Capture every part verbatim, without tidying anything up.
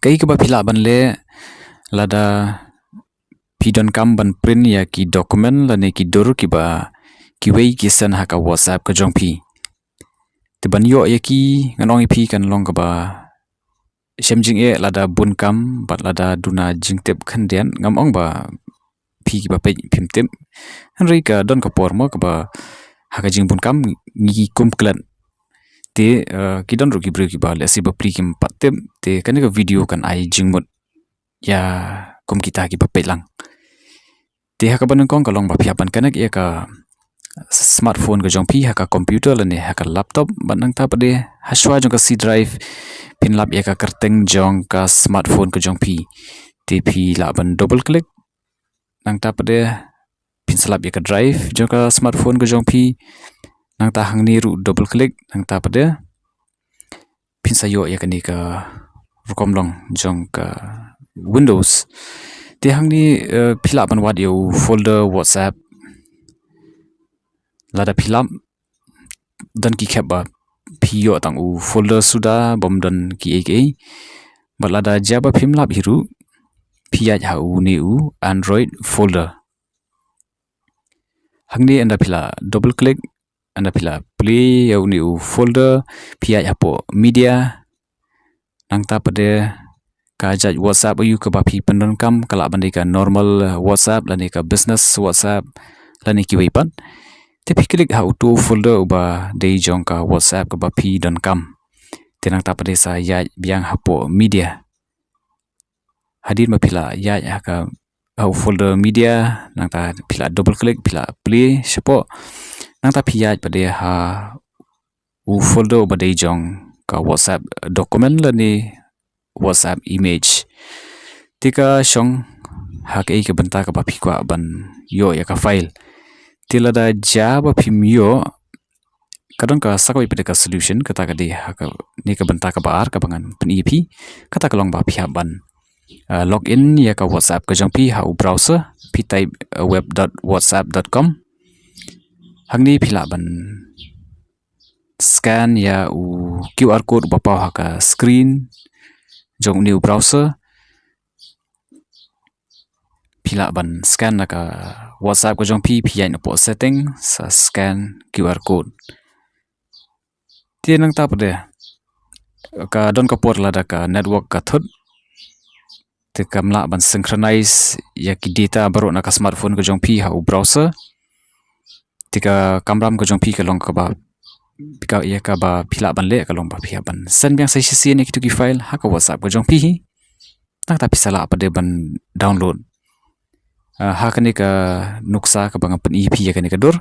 Kaei kaba phi lah ban leh lada phi donkam ban print ïa ki document lane ki dur kiba kiwei ki send ha ka WhatsApp ka jong phi. Te ban ïoh ïa ki ngan ong ïa phi kan long kaba shem jingeh lada bun kam bad lada duna jingtip khyndiat, ngam ong ba phi kiba peit phim tip. Hynrei ka don ka por mo kaba ha ka jingbun kam ngi kum klet. Te, eh, ki don ruh ki briew kiba lehse bapli kim pat tip. Te kane ka video kan ai jingmut ïa kum kita kiba peit lang. Te ha kaba nyngkong ka long ba phi hap ban connect ïa ka smartphone ka jong phi ha ka computer lane ha ka laptop, bad nangta pat de ha shuwa jong ka C drive phin lap ïa ka kyrteng jong ka smartphone ka jong phi. Te phi lah ban double click, nangta pat de phin sa lap ïa ka drive jong ka smartphone ka jong phi. Nangta hangne ruh double click, nangta pat de phin sa ïoh ïa kane ka rukom long jong ka Windows. Te hangne, eh, phi lah ban wad ïa u folder WhatsApp. Lada phi lap, don ki khep ba phi ïoh tang u folder suda bym don kiei kiei. Bad lada jia ba phim lap hi ruh, phi ïaid ha une u Android folder. Hangne ynda phi la double click, ynda phi la play ïa une u folder, phi ïaid hapoh media. Nangta pat de ka jait WhatsApp aiu kaba phi pyndonkam, ka lah ban dei ka normal, eh, WhatsApp lane ka business WhatsApp lane kiwei pat. Te phi click ha uto u folder uba dei jong ka WhatsApp kaba phi donkam. Te nangta pat de sa ïaid biang hapoh media. Hadien ba phi la ïaid ha ka, ha u folder media, nangta phi la double click, phi la play shapoh. Nangta phi ïaid pat de ha u folder uba dei jong ka WhatsApp document lane WhatsApp image. Te ka shong ha kaei ka bynta kaba phi kwah ban ïoh ïa ka file. Te lada jia ba phim ïoh, ka don ka sa kawei pat de ka solution, kata ka dei ha kane ka bynta kaba ar kaba ngan pyni ïa phi. Kata ka long ba phi hap ban, uh, log in ïa ka WhatsApp ka jong phi ha u browser, phi type, uh, web dot whatsapp dot com. Hangne phi lah ban scan ïa u QR code uba paw ha ka screen jong une u browser. Phi lah ban scan na ka WhatsApp ka jong phi, phi ïaid napoh setting, sa scan QR code. Te nangta pat de ka don ka por lada ka network ka thut, te kam lah ban synchronize ïa ki data baroh na ka smartphone ka jong phi ha u browser. Te ka kamram ka jong phi ka long kaba, ka, ïa kaba phi lah ban leh ka long ba phi hap ban send biang sa shisien ïa kitu ki file ha ka WhatsApp ka jong phi hi. Nangta phi sa lah pat de ban download. Ah, ha kane ka nuksa kaba nga pyni ïa phi ïa kane ka dur,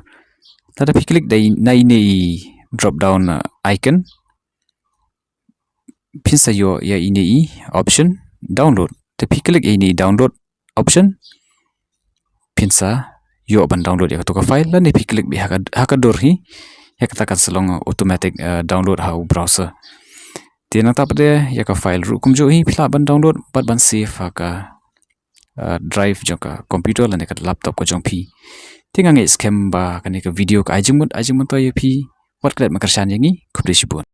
lada phi click da i, na ine i drop down, ah, icon, phin sa ïoh ïa ine i option download. Te phi click ïa ine i download option, phin sa ïoh ban download ïa kato ka file, lane phi click beit ha ka, ha ka dur hi, ïa kata kan sa long automatic, eh, download ha u browser. Te nangta pat de ïa ka file ruh kumjuh hi phi lah ban download bad ban save ha ka, eh, drive jong ka computer lane ka laptop ka jong phi. Te nga ngeit skhem ba kane ka video ka ai jingmut, ai jingmyntoi ïa phi. Wat klet ban kyrshan ïa ngi, khublei shibun.